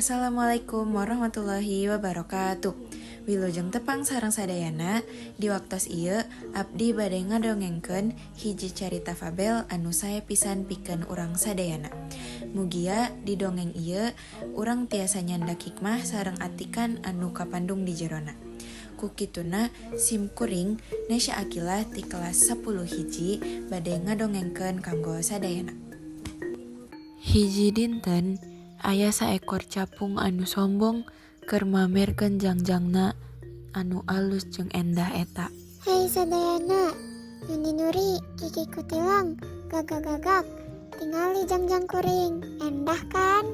Assalamualaikum warahmatullahi wabarakatuh. Wilujeng tepang sareng sadayana. Di waktos ieu abdi bade ngadongengkeun hiji carita fabel anu sae pisan pikeun urang sadayana. Mugia di dongeng ieu urang tiasa nyandak hikmah sareng atikan anu kapandung di jerona. Ku kituna sim kuring Nesya Aqilah ti kelas 10 hiji bade ngadongengkeun kanggo sadayana. Hiji dinten aya saekor capung anu sombong keur mamerkeun jangjangna anu alus jeung endah eta. Hei sadayana, Nuni Nuri, Kiki Kutilang, gagak-gagak, tingali jangjang kuring, endah kan?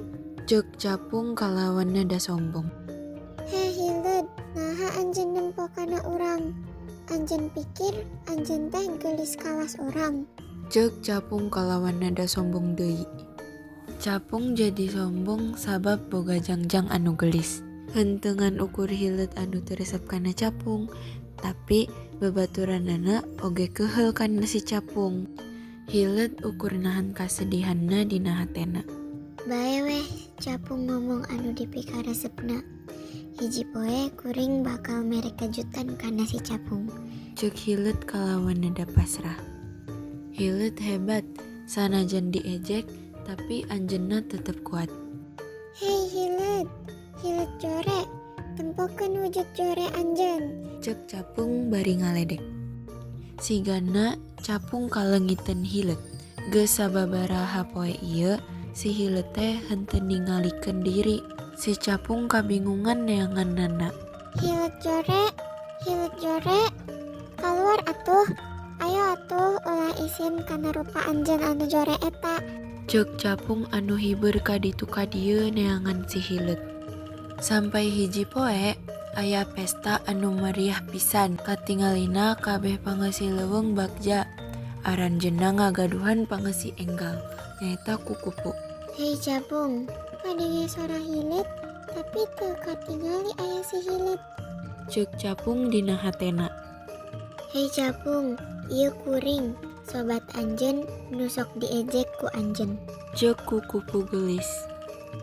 Ceuk capung kalawan nada sombong. Hei hileud, naha anjeun nempo kana urang? Anjeun pikir anjeun teh geulis kawas urang. Ceuk capung kalawan nada sombong deui. Capung jadi sombong sabab boga jangjang anu geulis. Henteu ngan ukur hileud anu teu resep kana capung, tapi babaturanana oge keuheul kana si capung. Hileud ukur nahan kasedihanna dina hatena. Bae weh capung ngomong anu dipikaresepna. Hiji poe kuring bakal mere kejutan kana si capung. Ceuk hileud kalawan nada pasrah. Hileud hebat, sanajan diejek tapi anjeunna tetep kuat. Hei hileud, hileud jore, tempokeun wujud jore anjeun. Ceuk capung bari ngaledek. Sigana capung kalengiteun hileud. Geus sababaraha poe ieu si hileud teh henteu ningalikeun diri. Si capung kabingungan neangannana. Hileud jore, kaluar atuh. Ayo atuh ulah isin kana rupa anjeun anu jore eta. Ceuk capung anu hiber ka ditu ka dieu neangan si hileud. Sampai hiji poe aya pesta anu meriah pisan. Katingalina kabeh pangeusi leuweung bagja. Aranjeunna ngagaduhan pangeusi enggal, nyaeta kukupu. Hei capung, kadenge sora hileud tapi teu katingali aya si hileud. Ceuk capung dina hatena. Hei capung, ieu kuring, sobat anjeun nu sok diejek ku anjeun. Ceuk kukupu geulis.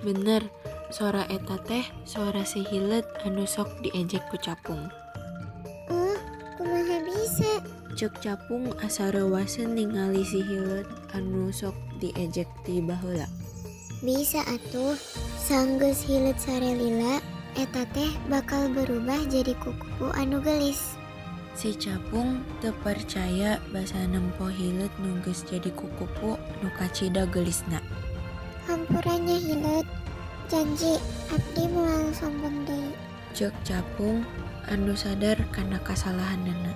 Bener, sora eta teh sora si hileud anu sok diejek ku capung. Oh, kumaha bisa? Ceuk capung asa reuwaseun ningali si hileud anu sok diejek ti baheula. Bisa atuh, sanggeus hileud sare lila, eta teh bakal berubah jadi kukupu anu geulis. Si capung teu percaya basa nempo hileud nu geus jadi kukupu nu kacida geulisna. Hampura nya hileud, janji abdi moal sombong deui. Ceuk capung anu sadar kana kasalahanana.